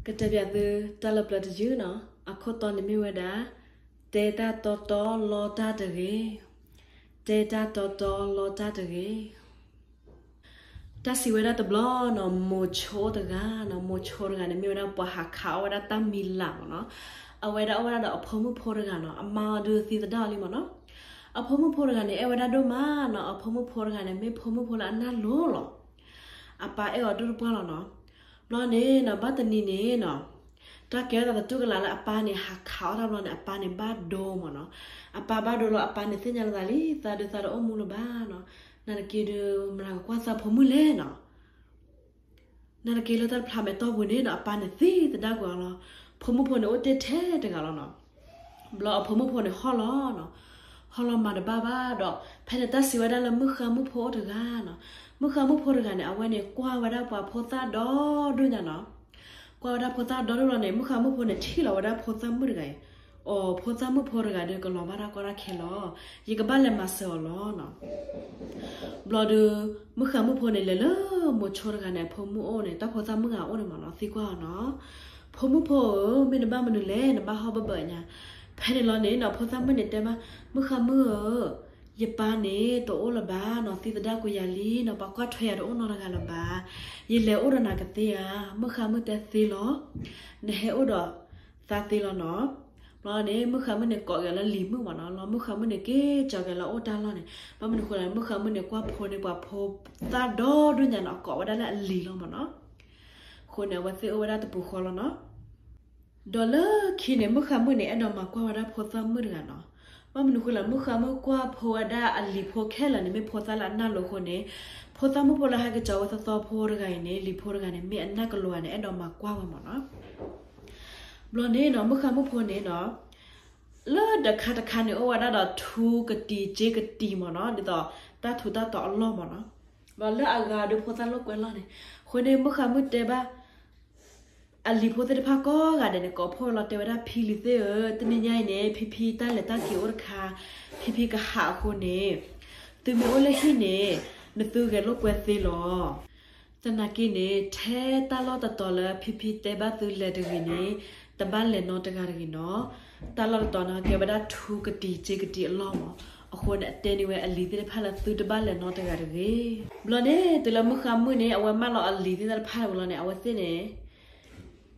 ကတဲဘၣ်သုတၢ်လၢပျၢၤတယုၢ်နီၤ, အခိၣ်တီန့ၣ်မ့ၢ်ဝဲဒၣ် တဲတၢ်တီတီလီတၢ်တဂ့ၤ, တဲတၢ်တီတီလီတၢ်တဂ့ၤ. တၢ်စံးဝဲဒၣ်တဘျီနီၤ, မိၤဆိတဂၤနီၤ, မိၤဆိတဂၤန့ၣ် မ့ၢ်ဝဲဒၣ်ပှၤဟးခးအီၣ်ဝဲဒၣ်တၢ်မံၤလၢ်မ့ၢ်နီၤ. အဝဲဒၣ်အိၣ်ဝဲဒၣ်ဒီးအဖိမုၣ်ဖိတဂၤနီၤ, အမါအီၤဒုးသံသဒၣ်အီၤလံမ့ၢ်နီၤ. အဖိမုၣ်ဖိတဂၤန့ၣ် အဲၣ်ဝဲဒၣ်ဒိၣ်မးနီၤ, အဖိမုၣ်ဖိတဂၤန့ၣ် မ့ၢ်ဖိမုၣ်ဖိလၢအနၢ်လိၤလီၤ. အပၢ်အဲၣ်အီၤဒိၣ်တပှၢ်လီၤနီၤ. ဘျီန့ၣ်နီၤ, ဘၣ်တနံၤန့ၣ်နီၤ, တၢ်ကဲထီၣ်သးသတူၢ်ကလာ်လၢအပၢ်န့ၣ် ဟးခးအီၣ်တၢ်ဘျီန့ၣ် အပၢ်န့ၣ်ဘၣ်ဒိမ့ၢ်နီၤ. အပၢ်ဘၣ်ဒိလီၤ, အပၢ်န့ၣ်သ့ၣ်ညါလီၤသးလံ, သးဒုးသးတအိၣ်မူလၢၤဘၣ်နီၤ. နာ်သက့ဒုး မတၤကကွၢ်သးဖိမုၣ်လဲၣ်နီၤ. နာ်သက့လၢတၢ်တဖျးမဲာ်တီၢ်ပူၤန့ၣ်နီၤ, အပၢ်န့ၣ်သံသဒၣ်ကွံာ်အီၤလီၤ. ဖိမုၣ်ဖိန့ၣ်အိၣ်တ့ၢ်ထဲတဂၤလီၤနီၤ. ဘျီအဖိမုၣ်ဖိန့ၣ်ဟီၣ်လီၤနီၤ, ဟီၣ်လီၤမၤတဘၣ်ဘၣ်ဒီး ဖဲန့ၣ်တၢ်စံးဝဲဒၣ်လၢမုၣ်ဃါမုၣ်ဖိအိၣ်တဂၤနီၤ. မုၣ်ဃါမုၣ်ဖိတဂၤန့ၣ် အဝဲန့ၣ်ကွၢ်ဝဲဒၣ်ပှၤဖိသၣ်ဒီဒူၣ်ညါနီၤ. ကွၢ်ဝဲဒၣ်ဖိသၣ်ဒီဒူၣ်လီၤန့ၣ်, မုၣ်ဃါမုၣ်ဖိန့ၣ်ထံၣ်လီၤဝဲဒၣ်ဖိသၣ်မုၣ်တဂၤအံၤ, အိ ဖိသၣ်မုၣ်ဖိတဂၤဒီးကလီၤဘၣ်တၢ်ကီတၢ်ခဲလီၤ. ယကဘၣ်လဲၤမၤစၢၤအီၤလီၤနီၤ. ဘျီဒုး မုၣ်ဃါမုၣ်ဖိန့ၣ် လဲၤလၢမိၤဆိတဂၤန့ၣ် အဖိမုၣ်အိၣ်န့ၣ်, တၢ်ဖိသၣ်မုၣ်ဂၤအိၣ်န့ၣ်မ့ၢ်နီၤ, သံကွၢ်အီၤနီၤ, ဖိမုၣ်ဖိဧၢ, မ့ၢ်နဘၣ်မနုၤလဲၣ်, နဘၣ်ဟီၣ်ဘၢဘၢညါ. ဖဲန့ၣ်လီၤန့ၣ်နီၤ, ဖိသၣ်မုၣ်န့ၣ်တဲဘၣ်, မုၣ်ဃါမုၣ်ဧၢ, ယပၢ်န့ၣ်တအိၣ်လၢၤဘၣ်နီၤ, သံသဒၣ်ကွံာ်ယၤလံနီၤ, ပှၤကွၢ်ထွဲယၤတအိၣ်နီတဂၤလၢၤဘၣ်. ယလဲၤအိၣ်ဒီးနၤကသ့ဧါ. မုၣ်ဃါမုၣ်တဲသ့လီၤ, နဟဲအိၣ်ဒီးသးသ့လီၤနီၤ. ဘျီန့ၣ် မုၣ်ဃါမုၣ်န့ၣ်ကိးက့ၤလၢလံၤမုၣ်မ့ၢ်နီၤ, လီၤမုၣ်ဃါမုၣ်န့ၣ်က့ၤကၠီၤက့ၤလၢအအိၣ်တၢ်လီၢ်န့ၣ်, ဘၣ်မနုၤဃိလဲၣ်, မုၣ်ဃါမုၣ်န့ၣ်ကွၢ်ဖိန့ၢ်ပှၤဖိသၣ်ဒီဒူၣ်ညါနီၤ, အကိးဝဲဒၣ်လၢအလံၤလီၤမ့ၢ်နီၤ. အဃိန့ၣ် အဝဲသ့ၣ်အိၣ်ဝဲဒၣ်တပူၤဃီလီၤနီၤ. ဒီးလၢခံန့ၣ် မုၣ်ဃါမုၣ်န့ၣ် အဲၣ်ဒိးမၤကွၢ်ဝဲဒၣ်ဖိသၣ်မုၣ်တဂၤနီၤ. ဘၣ်မနုၤဃိလဲၣ်, မုၣ်ဃါမုၣ်ကွၢ်ဖိဝဲဒၣ်အလံၤဖိခဲလၢာ်န့ၣ် မ့ၢ်ဖိသၣ်လၢအနၢ်လိၤအဃိန့ၣ်, ဖိသၣ်မုၣ်ဖိလၢဟဲက့ၤကၠီၤဝဲသီသီဖိတဂၤအံၤန့ၣ်, လံၤဖိတဂၤန့ၣ် မ့ၢ်အနၢ်ကလိၤဂၤန့ၣ် အဲၣ်ဒိးမၤကွၢ်ဝဲမ့ၢ်နီၤ. ဘျီန့ၣ်နီၤ, မုၣ်ဃါမုၣ်ဖိန့ၣ်နီၤ, လၢတခါတခါန့ၣ် အိၣ်ဝဲဒၣ်ဒီးထူကတံၤစ့ကတံၤမ့ၢ်နီၤ, ဒ်သိးတၢ်ထူးတၢ်တီၤအလီၢ်မ့ၢ်နီၤ. ဘျီလၢအဂၤဒီးဖိသၣ်လိာ်ကွဲလီၢ်န့ၣ်, အဃိန့ၣ် မုၣ်ဃါမုၣ်တဲဘၣ် အလံၤဖိသ့ၣ်တဖၣ်ကိးဂၤဒဲးန့ၣ် ကိးဖှိၣ်လီၤတဲဝဲဒၣ်, ဖံလံၤသ့ၣ်ဧၢ, တနံၤညါအံၤန့ၣ် ဖံဖံတၢ်လဲၤတၢ်က့ၤအိၣ်တခါ, ဖံဖံကဟးအဃိန့ၣ်, သုမ့ၢ်အိၣ်လၢဟံၣ်န့ၣ် နသုဂဲၤလိာ်ကွဲသ့လီၤ. သနာ်က့န့ၣ် ထဲတၢ်လီၢ်တတီၤလၢဖံဖံတဲဘၣ်သုလဲၤတဂ့ၤန့ၣ်, တဘၣ်လဲၤနီတဂၤတဂ့ၤနီၤ. တၢ်လီၢ်တတီၤန့ၣ် ကဲဝဲဒၣ်ထူကတံၤစ့ကတံၤအလီၢ်မ့ၢ်, အဃိန့ၣ် အတဲန့ၢ်ဝဲအလံၤသ့ၣ်တဖၣ်လၢသုတဘၣ်လဲၤနီတဂၤတဂ့ၤ. ဘျီန့ၣ် တုၤလၢမုၣ်ဃါမုၣ်န့ၣ် အဝဲမၢလီၤအလံၤသ့ၣ်တဖၣ်ဝံၤလီၤန့ၣ် အဝဲသ့ၣ်န့ၣ်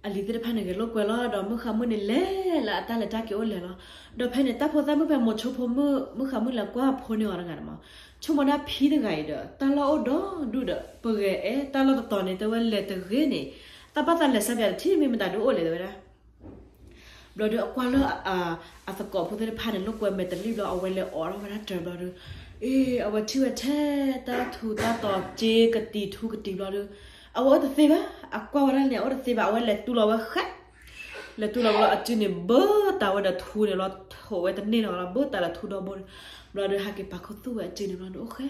အလံၤသ့ၣ်တဖၣ်န့ၣ်ဂဲၤလိာ်ကွဲလီၤ, ဒီးမုၣ်ဃါမုၣ်န့ၣ်လဲၤလၢအတၢ်လဲၤတၢ်က့ၤအိၣ်လဲၤလီၤ. ဒီးဖဲန့ၣ် တၢ်ဖိသၣ်မုၣ်ဖဲမိၤဆိဖိမုၣ်, မုၣ်ဃါမုၣ်လဲၤကွၢ်ဖိန့ၢ်အီၤတဂၤန့ၣ်မ့ၢ်, ဆိကမိၣ်ဒၣ်ဖံတဂၤအံၤဒီး တၢ်လီၢ်အိၣ်ဒီဒူၣ်ဒီး ပဂဲၤအဲၣ်တၢ်လီၢ်တတီၤန့ၣ် တဲဝဲလဲၤတဂ့ၤန့ၣ်, တၢ်ဘၣ်သးလဲၤစါပၠးတထံၣ်မ့ၢ်မတၤဒုးအိၣ်လဲၣ်တဲဝဲဒၣ်. ဘျီဒီးအကွၢ်လၢ အသကိးဖိသ့ၣ်တဖၣ်န့ၣ် လိာ်ကွဲမဲာ်တလံၣ်ဘျီ အဝဲလဲၤအိးထီၣ်ဝဲဒၣ်တြဲၤဘျီဒီး, အ့ အဝဲထံၣ်ဝဲထဲတၢ်ထူးတၢ်တီၤစ့ကတံၤထူကတံၤဘျီဒီး, အဝဲအိၣ်တသ့ဘၣ်, အကွၢ်ဝဲဒၣ်န့ၣ် အအိၣ်တသ့ဘၣ်, အဝဲလဲၤတူၢ်လီၤဝဲဃဲ, လဲၤတူၢ်လီၤဝဲလီၤအစုန့ၣ် ဘၢတၢ်ဝဲဒီးထူန့ၣ်လီၤ, ထိးဝဲတန့ၢ်လီၤလီၤ, ဘၢတၢ်လၢထူဒီဘိန့ၣ်, ဘျီဒီးဟးက့ၤပာ်ခူသူၣ်ဝဲအစုန့ၣ်ဘျီဒီး အိၣ်ဃဲ.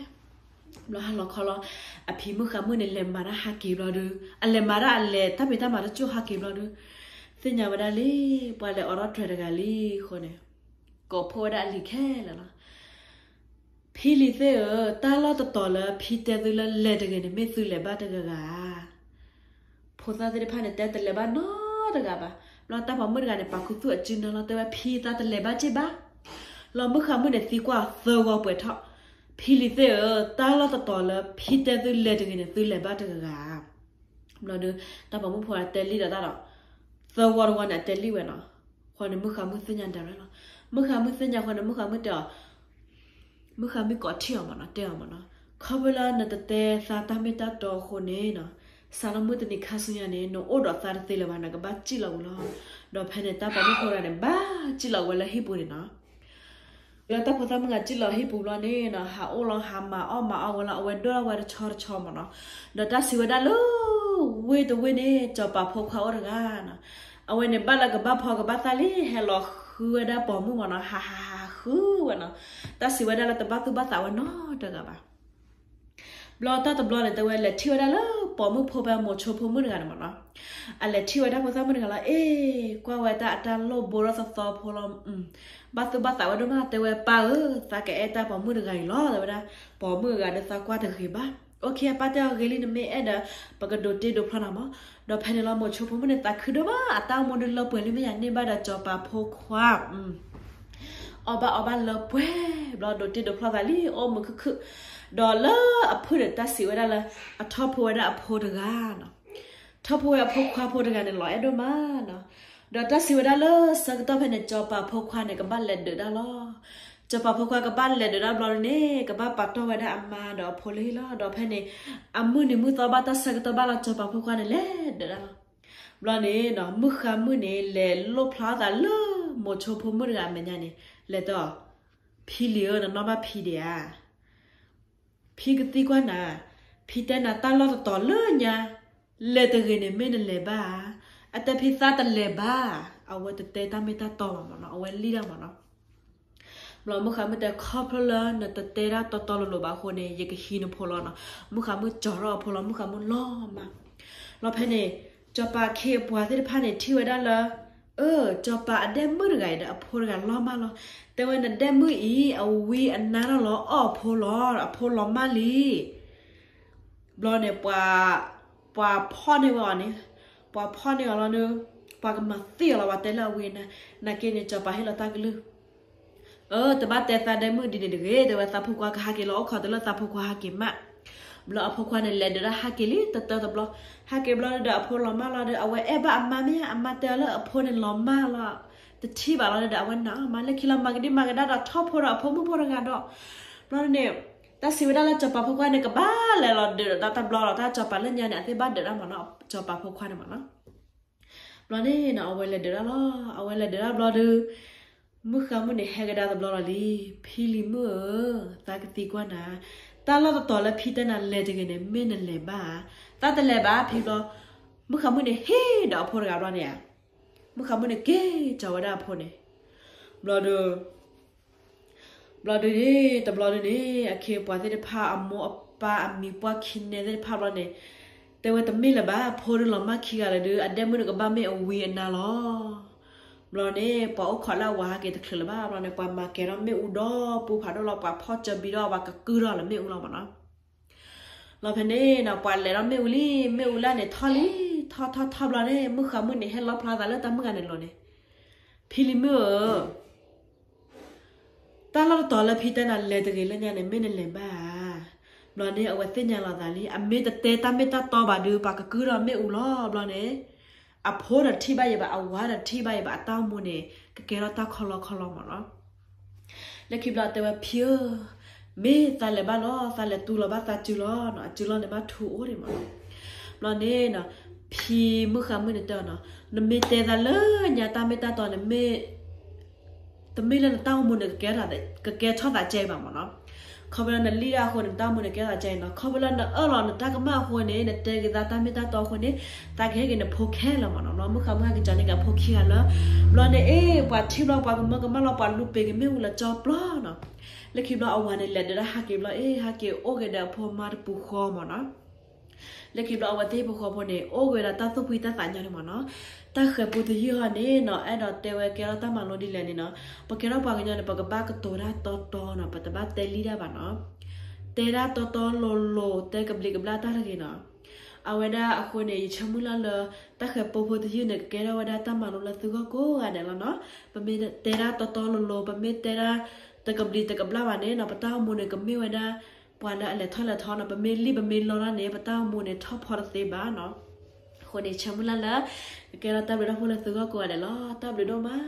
ဘျီဟါလီၤခီလီၤ, အဖံမုၣ်ဃါမုၣ်န့ၣ် လဲၤမၤတၢ်ဟးက့ၤဘျီဒီး, အလဲၤမၤတၢ်အလဲၤတၢ်ဖံးတၢ်မၤတကၠိၢ်ဟးက့ၤဘျီဒီး, သ့ၣ်ညါဝဲဒၣ်လံ, ပှၤလဲၤအိးထီၣ်တြဲၤတဂၤလံအဃိန့ၣ်, ကိးဖှိၣ်ဝဲဒၣ်အလံၤခဲလၢာ်လီၤ. ဖံလံၤသ့ၣ်ဧၢ, တၢ်လီၢ်တတီၤလၢဖံတဲသုလၢလဲၤတဂ့ၤန့ၣ် မ့ၢ်သုလဲၤဘၣ်တဂၤဂၤဧါ. ဖိသၣ်သ့ၣ်တဖၣ်န့ၣ် တဲတလဲၤဘၣ်နီတဂၤဘၣ်. ဘျီတၢ်ပိာ်မုၣ်တဂၤန့ၣ် ပာ်ခူသူၣ်အစုန့ၣ်လီၤ, တဲဝဲဖံသးတလဲၤဘၣ်က့ၢ်ဘၣ်. လီၤမုၣ်ဃါမုၣ်န့ၣ် သံကွၢ်သၢဂီၤပှဲၤထီၣ်, ဖံလံၤသ့ၣ်ဧၢ, တၢ်လီၢ်တတီၤလၢဖံတဲသုလဲၤတဂ့ၤန့ၣ် သုလဲၤဘၣ်တဂၤဂၤဧါ. ဘျီဒီး တၢ်ပိာ်မုၣ်ဖိတဲလံဒီးတၢ်ဒီး, သၢဂီၤတဂီၤန့ၣ် အတဲလံဝဲနီၤ. ဃိန့ၣ် မုၣ်ဃါမုၣ်သ့ၣ်ညါဒၣ်ဝဲလီၤ. မုၣ်ဃါမုၣ်သ့ၣ်ညါဃိန့ၣ် မုၣ်ဃါမုၣ်တဲအီၤ, မုၣ်ဃါမုၣ်ကိးထံၣ်အီၤမ့ၢ်နီၤ, တဲအီၤမ့ၢ်နီၤ, ခီဖျိလၢနတတဲသးတၢ်မ့ၢ်တၢ်တီအဃိန့ၣ်နီၤ, စးထီၣ်မုၢ်တနံၤခါဆူညါန့ၣ် နအိၣ်ဒီးသးတသ့လၢၤဘၣ်, နကဘၣ်စံၣ်လီၤဝံၤလီၤ. ဒီးဖဲန့ၣ် တၢ်ပိာ်မုၣ်ဖိတဂၤန့ၣ် ဘၣ်စံၣ်လီၤဝဲလၢဟံၣ်ပူၤန့ၣ်နီၤ. လၢတၢ်ဖိသၣ်မုၣ်ဂၤစံၣ်လီၤဟံၣ်ပူၤဘျီန့ၣ်နီၤ, ဟးအိၣ်လီၤ ဟးမၤအီၣ်မၤအီဝဲလီၤ, အဝဲဒိၣ်ထီၣ်ဝဲတဆီတဆီမ့ၢ်နီၤ. ဒီးတၢ်စံးဝဲဒၣ်လၢ ဝ့ၢ်တဝ့ၢ်န့ၣ် စီၤပၤဖိခွါအိၣ်တဂၤနီၤ. အဝဲန့ၣ်ဘၣ်လၢကဘၣ်ဖီကဘၣ်သၣ်လံ ဟဲလီၤဃုဝဲဒၣ်ပိာ်မုၣ်မ့ၢ်နီၤ, ဟးဟးဟးဃုဝဲနီၤ. တၢ်စံးဝဲဒၣ်လၢတဘၣ်သူၣ်ဘၣ်သးဝဲနီတဂၤဘၣ်. ဘျီတၢ်တဘျီန့ၣ် တဲဝဲလဲၤထံၣ်ဝဲဒၣ်လၢပိာ်မုၣ်ဖိဖဲမိၤဆိဖိမုၣ်တဂၤန့ၣ်မ့ၢ်နီၤ. အလဲၤထံၣ်ဝဲဒၣ်ဖိသၣ်မုၣ်တဂၤလီၤ, အ့ ကွၢ်ဝဲတၢ်အတၢ်လိၣ်ဘိထီၣ်သီသီဖိလီၤ, ဘၣ်သူၣ်ဘၣ်သးဝဲဒိၣ်မး, တဲဝဲပၢ်ဧၢ, သးကအဲၣ်တၢ်ပိာ်မုၣ်တဂၤအံၤလီၤ, တဲဝဲဒၣ်, ပိာ်မုၣ်အဂၤဒီးသးကွၢ်တဂ့ၤဘၣ်. အပၢ်တဲအီၤဂ့ၤလံ နမ့ၢ်အဲၣ်ဒီး ပကဒိးတ့ဒိးဖျီနၤမး. ဒီးဖဲန့ၣ်လီၤ မိၤဆိဖိမုၣ်န့ၣ်သးခုဒိၣ်မး အတၢ်အိၣ်မူဒုးလၢပှဲၤလံ မ့ၢ်ယၤန့ၢ်ဘၣ်ဒီးစီၤပၤဖိခွါ အီၣ်ဘၣ်အီဘၣ်လၢပှဲၤဘျီ ဒိးတ့ဒိးဖျီသးလံ အိၣ်မုာ်ခုၣ်ခုၣ်. ဒီးလၢအဖုၣ်န့ၣ် တၢ်စံးဝဲဒၣ်လၢ အထီၣ်ဖိဝဲဒၣ်အဖိတဂၤနီၤ. ထီၣ်ဖိဝဲအဖိခွါဖိတဂၤန့ၣ် လီၤအဲၣ်ဒိၣ်မးနီၤ. ဒီးတၢ်စံးဝဲဒၣ်လၢဆၢကတီၢ်ဖဲန့ၣ် စီၤပၤဖိခွါန့ၣ် ကဘၣ်လဲၤဒုးတၢ်လီၤ. စီၤပၤဖိခွါကဘၣ်လဲၤဒုးတၢ်ဘျီဒုးန့ၣ် ကဘၣ်ပာ်တီၢ်ဝဲဒၣ်အမါဒီးအဖိလၢဟံၣ်လီၤ. ဒီးဖဲန့ၣ် အမုၢ်နံၤမုၢ်သီဘၣ်တၢ်ဆၢကတီၢ်ဘၣ်လီၤ စီၤပၤဖိခွါန့ၣ်လဲၤဒုးတၢ်လီၤ. ဘျီန့ၣ်နီၤ မုၣ်ဃါမုၣ်န့ၣ် လဲၤလိၣ်ဖျါသးလၢ မိၤဆိဖိမုၣ်တဂၤအမဲာ်ညါန့ၣ် လဲၤတဲအီၤ, ဖံလံၤဧၢ နနီၣ်ဘၣ်ဖံဒံးဧါ. ဖံကသံကွၢ်နၤ, ဖံတဲနၤတၢ်လီၢ်တတီၤလၢညါ လဲၤတဂ့ၤန့ၣ် မ့ၢ်နလဲၤဘၣ်ဧါ. အတဲဖံသးတလဲၤဘၣ်, အဝဲတတဲတၢ်မ့ၢ်တၢ်တီဘၣ်မးနီၤ, အဝဲလံၣ်ဒၣ်မးနီၤ. ဘျီမုၣ်ဃါမုၣ်တဲ ခီဖျိလၢနတတဲတၢ်တီတီလိၤလိၤဘၣ်အဃိန့ၣ် ယကဟံးနဖိလီၤနီၤ. မုၣ်ဃါမုၣ်ကၠီၤထီၣ်အဖိလီၤ, မုၣ်ဃါမုၣ်လီၤမၢ်. ဘျီဖဲန့ၣ် စီၤပၤအခ့အပှၤသ့ၣ်တဖၣ်န့ၣ် ထံၣ်ဝဲဒၣ်လၢ အၢ စီၤပၤအဒဲမုၣ်တဂၤအံၤဒီးအဖိတဂၤလီၤမၢ်လီၤ. တဲဝဲနဒဲမုၣ်အံၤ အဝံအနါထီၣ်လီၤအီၣ်အဖိလီၤ, အဖိလီၤမၢ်လံ. ဘျီန့ၣ် ပှၤဖီၣ်န့ၢ်ဝဲအီၤန့ၣ်, ပှၤဖီၣ်န့ၢ်အီၤလီၤန့ၣ် ပှၤကမၤသံအီၤလီၤ, ပှၤတဲလၢအဝံအနါ, နာ်က့န့ၣ် စီၤပၤဟ့ၣ်လီၤတၢ်ကလုၢ် အၢ တဘၣ်တဲသးဒဲမုၣ်ဒ်န့ၣ်တဂ့ၤ, တဲဝဲသးဖိခွါကဟးက့ၤလီၤ, အိၣ်ခိးတုၤလၢသးဖိခွါဟးက့ၤမး. ဘျီအဖိခွါန့ၣ်လဲၤဒုးတၢ်ဟးက့ၤလံ တတၢတဘျီ, ဟးက့ၤဘျီဒီးအဖိလီၤမၢ်လီၤဒီး အဝဲအဲၣ်ဘၣ်အမါမ့ၢ်ဧါ, အမါတဲအီၤလၢအဖိန့ၣ်လီၤမၢ်လီၤ, တထံၣ်ဘၣ်လီၤဒီး အဝဲနာ်အီၤမး လၢခံလီၤမၤကဒံမၤကဒါဒီးထီၣ်ဖိဒီးအဖိမုၣ်ဖိတဂၤဒီး, ဘျီန့ၣ် တၢ်စံးဝဲဒၣ်လၢစီၤပၤဖိခွါန့ၣ် ကဘၣ်လဲၤလီၤဒုးဒီးတၢ်တဘျီလီၤ, တၢ်စီၤပၤလၢညါန့ၣ် အသ့ၣ်ဘၣ်ဒုးတၢ်မးနီၤ, စီၤပၤဖိခွါန့ၣ်မးနီၤ. ဘျီန့ၣ်နီၤ အဝဲလဲၤဒုးတၢ်လီၤ, အဝဲလဲၤဒုးတၢ်ဘျီဒီး မုၣ်ဃါမုၣ်န့ၣ် ဟဲကဒါတဘျီလီၤလံ, ဖံလံၤမုၣ်ဧၢ, သးကသံကွၢ်နၤ, တၢ်လီၢ်တတီၤလၢဖံတဲနၤလဲၤတဂ့ၤန့ၣ် မ့ၢ်နလဲၤဘၣ်ဧါ, သးတလဲၤဘၣ်ဖံဘျီ, မုၣ်ဃါမုၣ်န့ၣ်ဟ့ၣ်ဒီးအဖိတဂၤဘျီန့ၣ်ဧါ, မုၣ်ဃါမုၣ်န့ၣ်က့ၤကၠီၤဝဲဒၣ်အဖိန့ၣ်, ဘျီဒီး ဘျီဒုးန့ၣ် တဘျီဒုးန့ၣ် အခ့အပှၤသ့ၣ်တဖၣ် အမိၢ်အပၢ်အမံၤပှၢ်ခံနဲသ့ၣ်တဖၣ်ဘျီန့ၣ်, တဲဝဲတမ့ၢ်လၢၤဘၣ်, ဖိဒုးလီၤမၢ်ခံဂၤလၢာ်ဒီး အဒဲမုၣ်န့ၣ်ကဘၣ်မ့ၢ်အဝံအနါလီၤ. ဘျီန့ၣ် ပှၤအိၣ်ခိးလၢအဝၤဟးက့ၤတချုးလၢၤဘၣ်, ဘျီန့ၣ် ပှၤမၤကဲၤထီၣ်မ့ၣ်အူဒီပူၤဖးဒိၣ်လီၤ, ပှၤဖီၣ်စၢၤဘံဒီး ပှၤကကုၢ်ထီၣ်လၢမ့ၣ်အူလီၤမးနီၤ. လီၤဖဲန့ၣ်နီၤ ပှၤလဲၤဒီးမ့ၣ်အူလံ, မ့ၣ်အူလၢန့ၣ်ထီၣ်လံ, ထီၣ်ထီၣ်ထီၣ်ဘျီန့ၣ် မုၣ်ဃါမုၣ်န့ၣ် ဟဲလီဖျါသးလၢတၢ်မုၣ်ဂၤန့ၣ်လိၤန့ၣ်, ဖံလံၤမုၣ်ဧၢ, တၢ်လီၢ်တတီၤလၢဖံတဲနၤလဲၤတဂ့ၤလၢညါန့ၣ် မ့ၢ်နလဲၤဘၣ်ဧါ. ဘျီန့ၣ် အဝဲသ့ၣ်ညါလီၤသးလံ, အမ့ၢ်တတဲတၢ်မ့ၢ်တၢ်တီဘၣ်ဒီး ပှၤကကုၢ်ထီၣ်မ့ၣ်အူလီၤ. ဘျီန့ၣ် အဖိဒီးထံၣ်ဘၣ်ယံၤဘၣ်, အဝၤဒီးထံၣ်ဘၣ်ယံၤဘၣ်, အတၢ်အိၣ်မူန့ၣ် ကကဲထီၣ်တၢ်ခီလီခီလီမးနီၤ. လၢခံဘျီတဲဝဲဖံဧၢ, မ့ၢ်သးလဲၤဘၣ်လီၤ, သးလဲၤတူၢ်လီၤဘၣ်သးစုလီၤနီၤ, အစုလီၤန့ၣ်ဘၣ်ထူအိၣ်ဒံးမးနီၤ. ဘျီန့ၣ်နီၤ ဖံမုၣ်ဃါမုၣ်န့ၣ်တဲအီၤနီၤ, နမ့ၢ်တဲသးလၢညါတၢ်မ့ၢ်တၢ်တီန့ၣ် မ့ၢ် တမ့ၢ်လၢနတၢ်အိၣ်မူန့ၣ် ကကဲထီၣ်သးကဲအံၤဘၣ်မးနီၤ. ခီဖျိလၢနလံၣ်ဒၣ်အဃိန့ၣ် နတၢ်အိၣ်မူန့ၣ်ကဲထီၣ်သးကဲအံၤနီၤ. ခီဖျိလၢနအၢၣ်လီၤနတၢ်ကမၣ်အဃိန့ၣ် နတဲက့ၤသးတၢ်မ့ၢ်တၢ်တီအဃိန့ၣ် သးကဟဲက့ၤနဖိခဲလၢာ်မးနီၤ. ဘျီမုၣ်ဃါမုၣ်ဟဲက့ၤကၠီၤန့ၢ်က့ၤအဖိခံဂၤလၢ ဘျီန့ၣ်အ့ၣ် ပှၤထံၣ်ဘျီ ပှၤကမၢကမၣ်လီၤ ပှၤလူၤပ့ၤက့ၤမ့ၣ်အူလၢကၠီပျီနီၤ. လၢခံဘျီအဝၤန့ၣ် လဲၤဒုးတၢ်ဟးက့ၤဘျီ အ့ၣ် ဟးက့ၤအိၣ်က့ၤဒီးအဖိမါတပူၤဃီမးနီၤ. လၢခံဘျီအဝဲသ့ၣ်ဖိဃီဖိန့ၣ် အိၣ်က့ၤဝဲဒၣ်တၢ်သူၣ်ဖှံတၢ်သးညီန့ၣ်မးနီၤ. တၢ်ဃဲၤပူတယုၢ်ဟီန့ၣ်နီၤ အဲၣ်ဒိးတဲဝဲကဲထီၣ်တၢ်မၤလိဒ်လဲၣ်န့ၣ်နီၤ. ပကဲထီၣ်ပှၤကညီန့ၣ် ပကဘၣ်ကတိၤတၢ်တီတီနီၤ, ပတဘၣ်တဲလံၣ်ဒၣ်ဘၣ်နီၤ. တဲတၢ်တီတီလိၤလိၤ တဲကဘျံးကဘျၣ်တၢ်တဂ့ၤနီၤ. အဝဲဒၣ်အဃိန့ၣ် ယဆၢမုၢ်လၢ်လၢ တၢ်ဃဲၤပူဖိတယုၢ်န့ၣ် ကကဲထီၣ်ဝဲဒၣ်တၢ်မၤလိလၢသုဂီၢ်ကိးဂၤဒဲးလီၤနီၤ. ပမ့ၢ်တဲတၢ်တီတီလိၤလိၤ ပမ့ၢ်တဲတၢ်တကဘျံးတကဘျၣ်ဘၣ်န့ၣ်နီၤ ပတၢ်အိၣ်မူန့ၣ် ကမ့ၢ်ဝဲဒၣ် ပှၤလၢအလဲၤထီၣ်လဲၤထီနီၤ. ပမ့ၢ်လံၣ်ပမ့ၢ်လီတၢ်န့ၣ် ပတၢ်အိၣ်မူန့ၣ် ထီၣ်ဖီတသ့ဘၣ်နီၤ. အဃိန့ၣ် ဆၢမုၢ်လၢ်လၢ ကကဲထီၣ်တၢ်ဘျုးတၢ်ဖှိၣ်လၢသုဂီၢ်ကိးဂၤဒဲးလီၤ. တၢ်ဘျုးဒိၣ်မး.